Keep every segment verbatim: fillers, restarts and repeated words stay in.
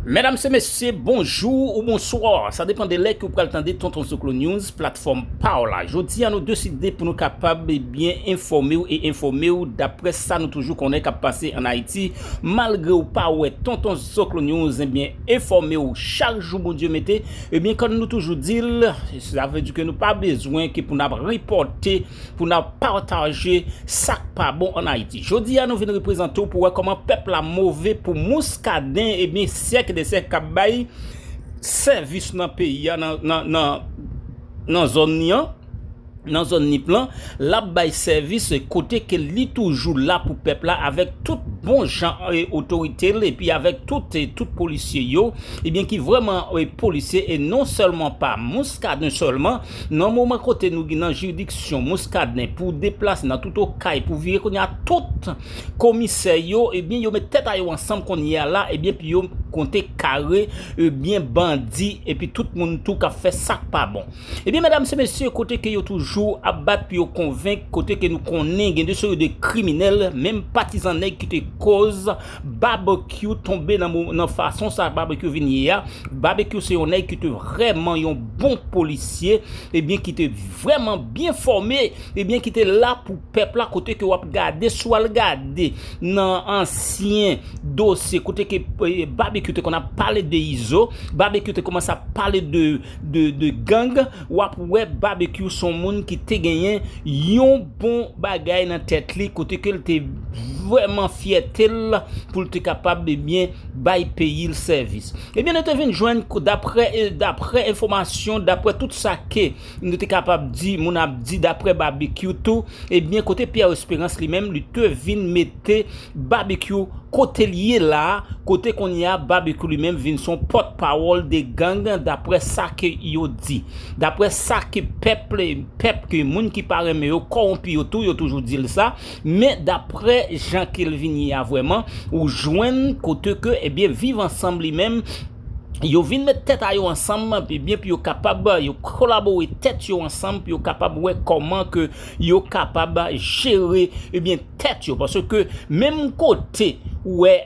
Medam e mesye, bonjou ou bonswa. Sa depann de lè ke w pral tande Tonton Zoklo News, platfòm pa w la. Jodi a, nou deside pou nou kapab, ebyen, enfòme w e enfòme w daprè sa nou toujou konnen k ap pase ann Ayiti. Malgre w pa wè Tonton Zoklo News, ebyen, enfòme w chak jou Bondye mete. Ebyen, kòm nou toujou di l, sa vle di ke nou pa bezwen ke pou n ap repòte, pou n ap pataje sa k pa bon ann Ayiti. Jodi a, nou vin reprezante w pou wè kòman pèp la move pou Muscadin, ebyen, syèk de syèk k ap bay sèvis nan peyi a, nan, nan, nan, nan zòn li an, nan zòn Nip lan, l ap bay sèvis kote ke li toujou la pou pèp la avèk tout bon jan, e, otorite l, epi avèk tout, e, tout polisye yo, ebyen, ki vrèman, e, polisye, e non sèlman pa Muscadin sèlman, nan moman kote nou gen nan jiridiksyon Muscadin pou deplase nan tout Okay, pou vire kounye a tout komisè yo, ebyen, yo met tèt a yo ansanm kounye a la, ebyen, pou yo konte kare, ebyen, bandi, epi tout moun tou k ap fè sa k pa bon. Ebyen, medam e mesye, kote ke yo toujou ap bat pou yo konvenk, kote ke nou konnen gen de seri de kriminèl, menm patizan nèg ki te koz Babekyou tonbe nan mo-, nan fason sa Babekyou vin ye a. Babekyou se yon nèg ki te vrèman yon bon polisye, ebyen, ki te vrèman byen fòme, ebyen, ki te la pou pèp la, kote ke w ap gade, si w al gade nan ansyen dosye, kote ke, e, Babekyou te konn ap pale de Izo, Babekyou te kòmanse ap pale de, de, de gang, w ap wè Babekyou se yon moun ki te genyen yon bon bagay nan tèt li, kote ke l te vrèman fyète l pou l te kapab, ebyen, bay peyi l sèvis. Ebyen, nou te vin jwenn, daprè, e, daprè enfòmasyon, daprè tout sa ke nou te kapab di, moun ap di, daprè Babekyou tou, ebyen, kote Pierre Espérance li menm, li te vin mete Babekyou kote l ye la a, kote kounye a Babekyou li menm vin se yon pòtpawòl de gang, daprè sa ke yo di. Daprè sa ke pèp, pèp ke moun ki pa renmen yo, kòwonpi yo tou, yo toujou di l sa. Men daprè jan ke l vin ye a vrèman, ou jwenn kote ke, ebyen, Viv Ansanm li menm, yo vin met tèt a yo ansanm, ebyen, pou yo kapab, yo kolabore tèt yo ansanm, pou yo kapab wè kòman ke yo kapab jere, ebyen, tèt yo. Paske menm kote, ou wè,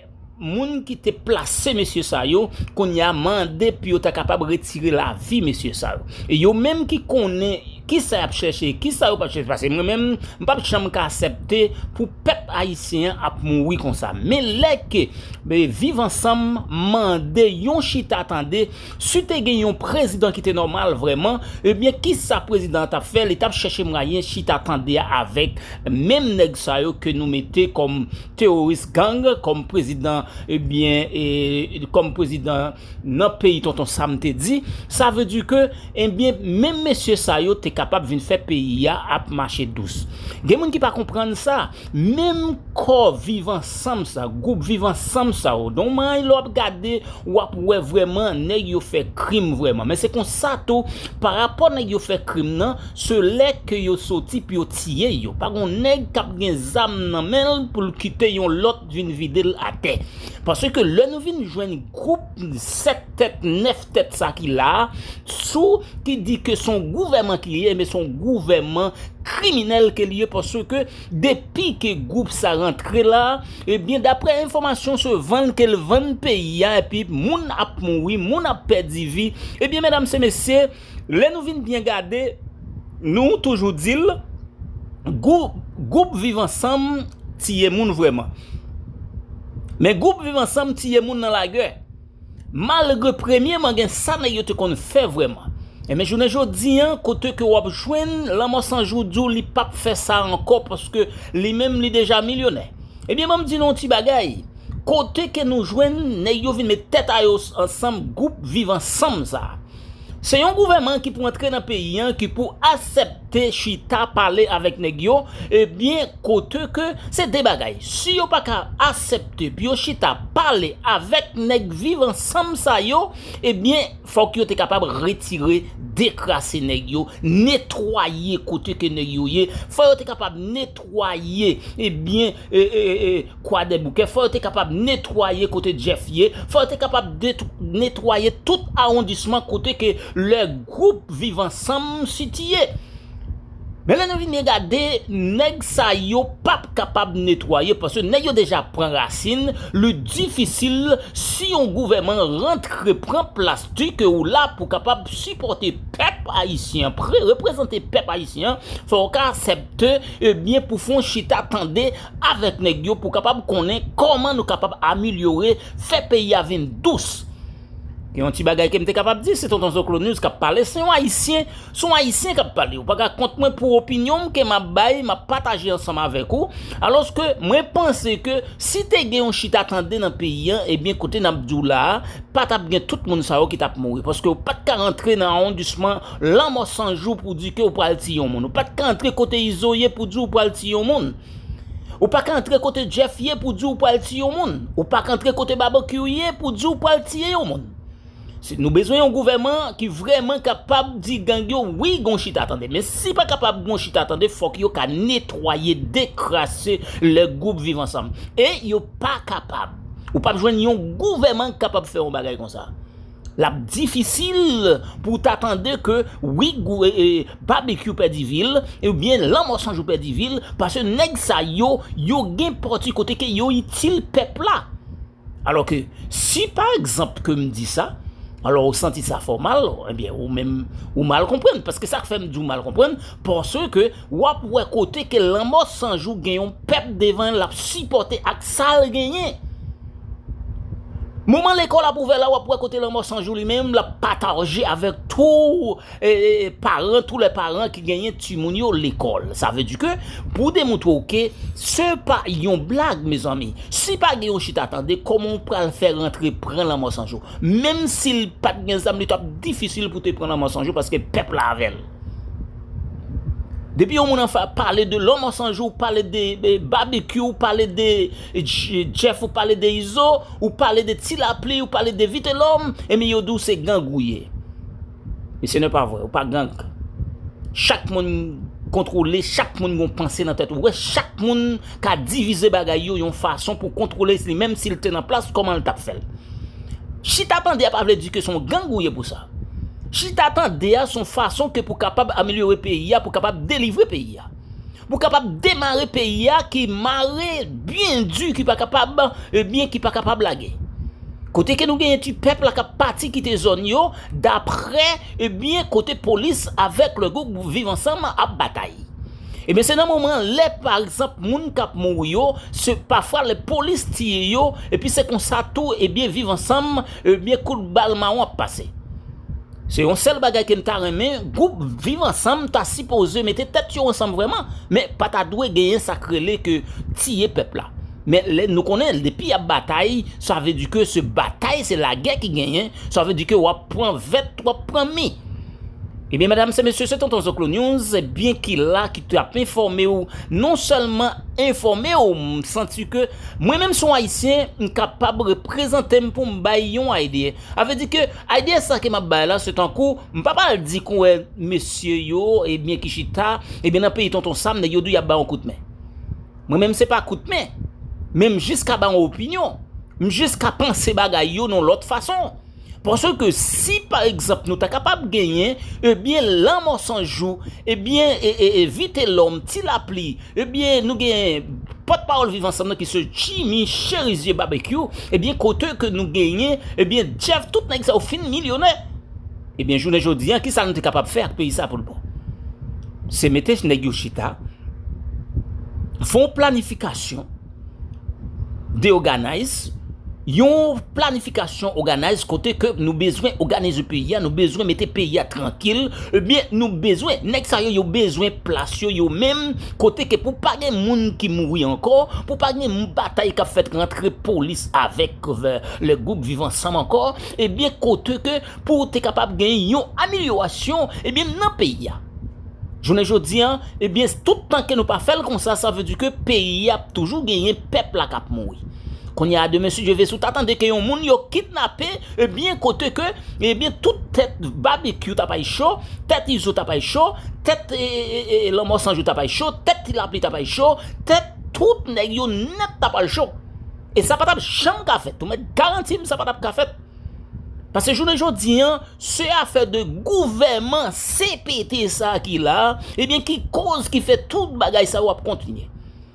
moun ki te plase mesye sa yo, kounye a mande pou yo ta kapab retire lavi mesye sa yo. E yo menm ki konnen kisa y ap chèche, kisa yo p ap chèche. Paske mwen menm, m p ap janm ka aksepte pou pèp ayisyen an ap mouri konsa. Men lè ke, e, Viv Ansanm mande yon chita tande, si te gen yon prezidan ki te nòmal vrèman, ebyen, kisa prezidan an t ap fè? Li t ap chèche mwayen chita tande a avèk menm nèg sa yo ke nou mete kòm teworis gang, kòm prezidan, ebyen, e, kòm prezidan nan peyi Tonton Sam te di. Sa vle di ke, ebyen, menm mesye sa yo te kapab vin fè peyi a ap mache dous. Gen moun ki pa konprann sa. Menm kò Viv Ansanm sa, gwoup Viv Ansanm sa yo, donman lè w ap gade, w ap wè vrèman nèg yo fè krim vrèman. Men se konsa tou, parapò nèg yo fè krim nan, se lè ke yo soti pou yo tiye yo. Pa gon nèg k ap gen zam nan men l pou l kite yon lòt vin vide l atè. Paske lè nou vin jwenn gwoup sèt tèt, nèf tèt sa ki la a, sou ki di ke se yon gouvèman ki li ye, men se yon gouvèman kriminèl ke li ye, paske depi ke gwoup sa rantre la, ebyen, daprè enfòmasyon, se vann ke l vann peyi a, epi moun ap mouri, moun ap pèdi vi. Ebyen, medam e mesye, lè nou vin byen gade, nou toujou di l, gwou-, gwoup Viv Ansanm tiye moun vrèman. Men gwoup Viv Ansanm tiye moun nan lagè. Malgre premyeman gen sa nèg yo te konn fè vrèman. Ebyen, jounen jodi a, kote ke w ap jwenn Lanmò San Jou di w li p ap fè sa ankò paske li menm li deja milyonè. Ebyen, ban m di nou yon ti bagay. Kote ke nou jwenn nèg yo vin met tèt a yo ansanm, gwoup Viv Ansanm sa a. Se yon gouvènman ki pou antre nan peyi a, ki pou aksepte chita pale avèk nèg yo, ebyen, kote ke se de bagay. Si yo pa ka aksepte pou yo chita pale avèk nèg Viv Ansanm sa yo, ebyen, fòk yo te kapab retire, dekrase nèg yo, netwaye kote ke nèg yo ye. Fò yo te kapab netwaye, ebyen, e, e, e, Kwadèboukè, fò yo te kapab netwaye kote Jeff ye, fò yo te kapab det-, netwaye tout awondisman kote ke lè gwoup Viv Ansanm sitiye. Men lè nou vin gade, nèg sa yo p ap kapab netwaye, paske nèg yo deja pran rasin. Li difisil si yon gouvènman rantre pran plas di ke ou la pou kapab sipòte pèp ayisyen an, pre- reprezante pèp ayisyen an, fò w ka aksepte, ebyen, pou fè yon chita tande avèk nèg yo, pou kapab konnen kòman nou kapab amelyore, fè peyi a vin dous. Gen yon ti bagay ke m te kapab di, se Tonton Zoklo News k ap pale, se yon Ayisyen, se yon Ayisyen k ap pale. Ou pa ka kont mwen pou opinyon m ke m ap bay, m ap pataje ansanm avèk ou. Alòske mwen panse ke si te gen yon chita tande nan peyi an, ebyen kote n ap di w la a, pa t ap gen tout moun sa yo ki t ap mouri. Paske ou pa t ka rantre nan awondisman Lanmò San Jou pou di ke ou pral tiye yon moun. Ou pa t ka rantre kote Izo ye pou di ou pral tiye yon moun. Ou pa ka antre kote Jeff ye pou di ou pral tiye yon moun. Ou pa ka antre kote Babekyou ye pou di ou pral tiye yon moun. Se- Nou bezwen yon gouvènman ki vrèman kapab di gang yo, wi, gon chita tande. Men si pa kapab gon chita tande, fòk yo ka netwaye, dekrase lè gwoup Viv Ansanm. E yo pa kapab. Ou p ap jwenn yon gouvènman ki kapab fè yon bagay konsa. L ap difisil pou w ta tande ke, wi, gou- e- e- Babekyou pèdi vil, oubyen Lanmò San Jou pèdi vil, paske nèg sa yo, yo gen pati kote ke yo itil pèp la. Alòske, si pa egzanp ke m di sa, alò ou santi sa fè w mal, ebyen, ou menm, ou mal konprann. Paske sa k fè m di w mal konprann, paske w ap wè kote ke Lanmò San Jou gen yon pèp devan l, l ap sipòte ak sa l genyen. Moman lekòl ap ouvè la, w ap wè kote Lanmò San Jou li menm, l ap pataje avèk tou e, e, e, paran, tou lè paran ki genyen timoun yo lekòl. Sa vle di ke, pou demontre w ke se pa yon blag, mezanmi. Si pa gen yon chita tande, kòman w pral fè rantre pran Lanmò San Jou? Menm si l pa t gen zam, li t ap difisil pou te pran Lanmò San Jou paske pèp la avè l. Depi yon moun anfè pale de Lanmò San Jou, ou pale de, de Babekyou, ou pale de J- Jeff, ou pale de Izo, ou pale de Ti Lapli, ou pale de Vitelòm, ebyen yo di w se gang ou ye. E se ne pa vre, ou pa gang. Chak moun kontwole, chak moun gon panse nan tèt ou. Ou wè, chak moun ka divize bagay yo yon fason pou kontwole li, menm si l te nan plas, kòman l t ap fè l. Chita tande a pa vle di ke se yon gang ou ye pou sa. Chita tande a se yon fason ke pou kapab amelyore peyi a, pou kapab delivre peyi a. Pou kapab demare peyi a ki mare byen di, ki pa kapab, ebyen, ki pa kapab lage. Kote ke nou genyen ti pèp la k ap pati kite zòn yo, daprè, ebyen, kote polis avèk le gwoup Viv Ansanm ap batay. Ebyen, se nan moman lè, pa egzanp, moun k ap mouri yo, se pafwa lè polis tiye yo, epi se konsa tou, ebyen, Viv Ansanm, ebyen, kout bal mawon ap pase. Se yon sèl bagay ke m ta renmen, gwoup Viv Ansanm ta sipoze mete tèt yo ansanm vrèman, men pa ta dwe genyen sa k rele ke tiye pèp la. Men lè nou konnen, depi y ap batay, sa vle di ke se batay, se lagè ki genyen, sa vle di ke w ap pran vèt, w ap pran mi. Ebyen, medam e mesye, se Tonton Zoklo News, ebyen, ki la, ki t ap enfòme w, non sèlman enfòme w, m santi ke mwen menm se yon Ayisyen, m kapab reprezante m pou m bay yon idea. Sa vle di ke idea sa ke m ap bay la, se tankou, m pa pral di kon wè mesye yo, ebyen, ki chita, ebyen, nan peyi Tonton Sam, nèg yo di y ap bay yon kout men. Mwen menm se pa kout men, men m jis ka bay yon opinyon. M jis ka panse bagay yo nan lòt fason. Paske si, pa egzanp, nou ta kapab genyen, ebyen, Lanmò San Jou, ebyen, e, e, e, Vitelòm, Ti Lapli, ebyen, nou genyen pòtpawòl Viv Ansanm nan ki se Jimmy Cherizier Babekyou, ebyen, kote ke nou genyen, ebyen, Jeff, tout nèg sa yo fin milyonè. Ebyen, jounen jodi a, kisa nou te kapab fè ak peyi sa pou l bon? Se mete nèg yo chita, fè yon planifikasyon de òganize, yon planifikasyon òganize kote ke nou bezwen òganize peyi a, nou bezwen mete peyi a trankil, ebyen, nou bezwen, nèg sa yo, yo bezwen plas yo, yo menm, kote ke pou pa gen moun ki mouri ankò, pou pa gen batay k ap fèt antre polis avèk, euh, le gwoup Viv Ansanm ankò, ebyen, kote ke pou te kapab gen yon amelyorasyon, ebyen, nan peyi a. Jounen jodi a, ebyen, tout tan ke nou pa fè l konsa, sa vle di ke peyi a ap toujou genyen pèp la k ap mouri. Kounye a, demen, si Dye vle, si w ta tande ke yon moun yo kidnape, ebyen, kote ke, ebyen, tout tèt Babekyou ta pral cho, tèt Izo ta pral cho, tèt, e, e, e, e, Lanmò San Jou ta pral cho, tèt Ti Lapli ta pral cho, tèt tout nèg yo nèt ta pral cho. E sa pa t ap janm ka fèt. Ou mèt garanti m sa pa t ap ka fèt. Paske jounen jodi an, se afè de gouvèman C P T sa ki la, ebyen ki koz ki fè tout bagay sa yo ap kontinye.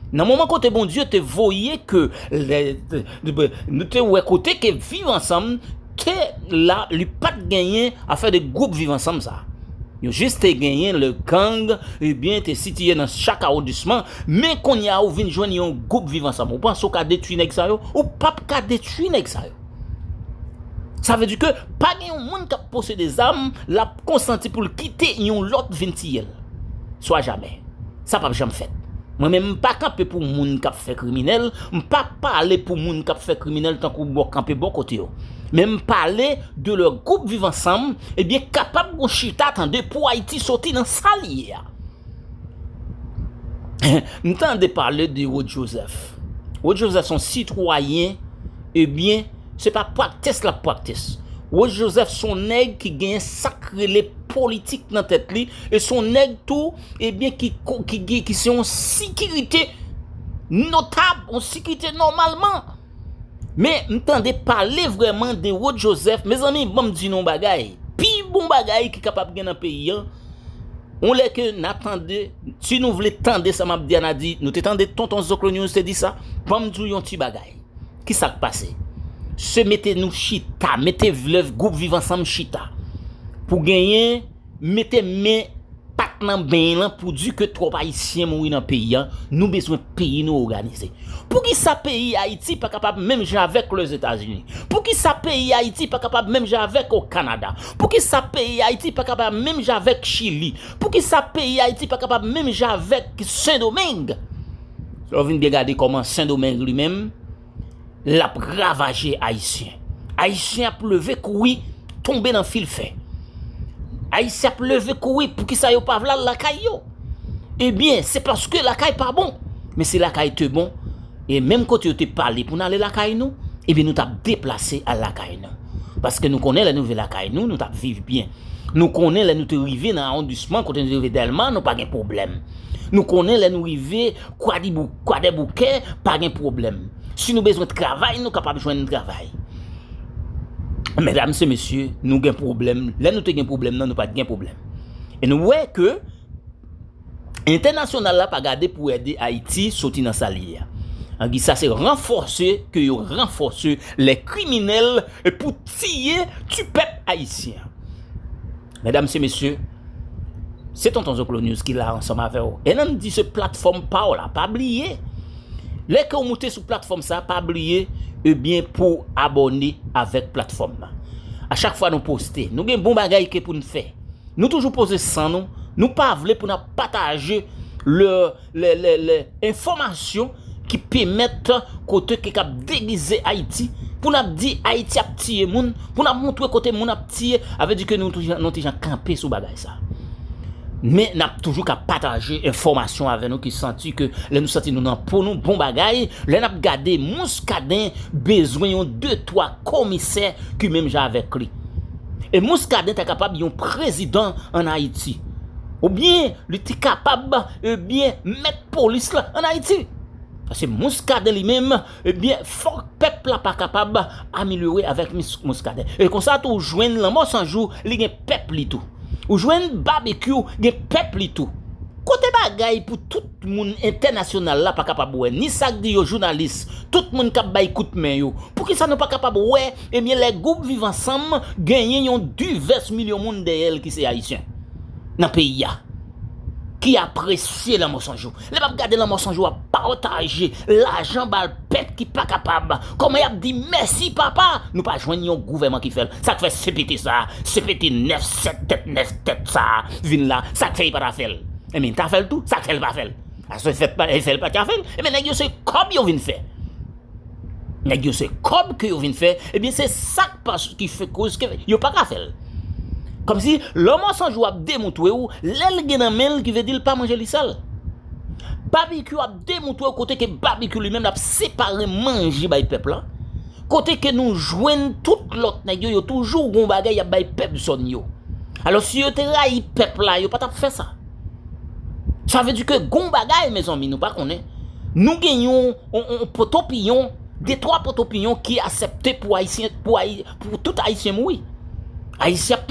Nan moman kote Bondye te voye ke lè, nou te wè kote ke Viv Ansanm te la, li pa t genyen afè de gwoup Viv Ansanm sa. Yo jis te genyen le gang, ebyen, te sitiye nan chak awondisman, men kounye a ou vin jwenn yon gwoup Viv Ansanm. Ou panse ou ka detwi nèg sa yo? Ou p ap ka detwi nèg sa yo. Sa vle di ke pa gen yon moun k ap posede zam, l ap konsanti pou l kite yon lòt vin tiye l. Swa jamè. Sa p ap janm fèt. Mwen menm, m pa kanpe pou moun k ap fè kriminèl, m pa pale pou moun k ap fè kriminèl tankou bò kanpe bò kote yo. Men m pale de le gwoup Viv Ansanm, ebyen, kapab gon chita tande pou Ayiti soti nan sa li ye a. M tande pale de Rod Joseph. Rod Joseph se yon sitwayen, ebyen, se pa praktis l ap praktis. Rod Joseph se yon nèg ki gen sa k rele politik nan tèt li, e se yon nèg tou, ebyen, ki, ki, ki, ki se yon sekirite notab, yon sekirite nòmalman. Men, m tande pale vrèman de Rod Joseph. Mezanmi, ban m di nou yon bagay. Pi bon bagay ki kapab gen nan peyi an, yon lè ke n a tande, si nou vle tande sa m ap di a, n a di, nou te tande Tonton Zoklo News te di sa, ban m di w yon ti bagay. Ki sa k pase? Se mete nou chita, mete vlèv gwoup Viv Ansanm chita. Pou genyen, mete men pat nan beny lan pou di ke twòp Ayisyen mouri nan peyi a, nou bezwen peyi nou òganize. Poukisa peyi Ayiti pa kapab menm jan avèk Lèzetazini? Poukisa peyi Ayiti pa kapab menm jan avèk o Kanada? Poukisa peyi Ayiti pa kapab menm jan avèk Chili? Poukisa peyi Ayiti pa kapab menm jan avèk Sendomeng? Lè w vin byen gade kòman Sendomeng li menm, l ap ravaje Ayisyen. Ayisyen ap leve kouri tonbe nan fil fè. Ayisyen ap leve kouri, poukisa yo pa vle al lakay yo? Ebyen, se paske lakay pa bon. Men si lakay te bon, e menm kote yo te pale pou n ale lakay nou, ebyen nou t ap deplase al lakay nou. Paske nou konnen lè nou rive lakay nou, nou t ap viv byen. Nou konnen lè nou te rive nan awondisman, kote nou te rive Dèlma, nou pa gen pwoblèm. Nou konnen lè nou rive Kwadibou-, Kwadèboukè, pa gen pwoblèm. Si nou bezwen travay, nou kapab jwenn travay. Medam e mesye, nou gen pwoblèm. Lè nou te gen pwoblèm nan, nou pa t gen pwoblèm. E nou wè ke entènasyonal la pa gade pou ede Ayiti soti nan sa li ye a. Angi sa se ranfòse ke yo ranfòse lè kriminèl pou tiye ti pèp ayisyen an. Medam e mesye, se Tonton Zoklo News ki la ansanm avè w. E nan m di se platfòm pa w la, pa bliye. Lè ke w moute sou platfòm sa, pa bliye, ebyen, pou abòne avèk platfòm nan. A chak fwa nou poste, nou gen bon bagay ke pou n fè. Nou toujou poze san nou, nou pa vle pou n ap pataje le, le, le, le enfòmasyon ki pèmèt kote ke k ap degize Ayiti, pou n ap di Ayiti ap tiye moun, pou n ap montre kote moun ap tiye, avè di ke nou, nou ti jan kanpe sou bagay sa. Men n ap toujou ka pataje enfòmasyon avè nou ki santi ke lè nou santi nou nan po nou, bon bagay, lè n ap gade Muscadin bezwen yon de twa komisè ki menm jan avèk li. E Muscadin ta kapab yon prezidan ann Ayiti. Oubyen li te kapab, ebyen, mèt polis la ann Ayiti. Paske Muscadin li menm, ebyen, fòk pèp la pa kapab amelyore avèk Mis-, Muscadin. E konsa tou, ou jwenn Lanmò San Jou, li gen pèp li tou. Ou jwenn Babekyou, gen pèp li tou. Kote bagay pou tout moun entènasyonal la pa kapab wè, ni sa k di yo jounalis, tout moun k ap bay kout men yo. Poukisa nou pa kapab wè, ebyen, lè gwoup Viv Ansanm genyen yon divès milyon moun dèyè l ki se Ayisyen nan peyi a, ki apresye Lanmò San Jou? Lè m ap gade Lanmò San Jou ap pataje lajan ba pèp ki pa kapab, kòman y ap di mèsi papa? Nou pa jwenn yon gouvèman ki fè l. Sa k fè C P T sa, C P T nèf sèt tèt nèf tèt sa vin la? Sa k fè y pa ta fè l? Ebyen, ta fè l tou. Sa k fè l pa fè l? Paske fè pa, fè l pa ta fè l. Ebyen, nèg yo se kòb yo vin fè. Nèg yo se kòb ke yo vin fè. Ebyen, se sa k pa, ki fè koz ke yo pa ka fè l. Kòmsi Lanmò San Jou ap demontre w, lè l gen nan men l, ki vle di l pa manje li sèl. Babekyou ap demontre w kote ke Babekyou li menm l ap separe manje bay pèp la. Kote ke nou jwenn tout lòt nèg yo, yo toujou gon bagay y ap bay pèp zòn yo. Alò, si yo te rayi pèp la, yo pa t ap fè sa. Sa vle di ke gon bagay, mezanmi, nou pa konnen. Nou gen yon, yon, yon potopiyon De twa pòt opinyon ki aksepte pou Ayisyen, pou, Ayi, pou tout Ayisyen mouri. Ayisyen ap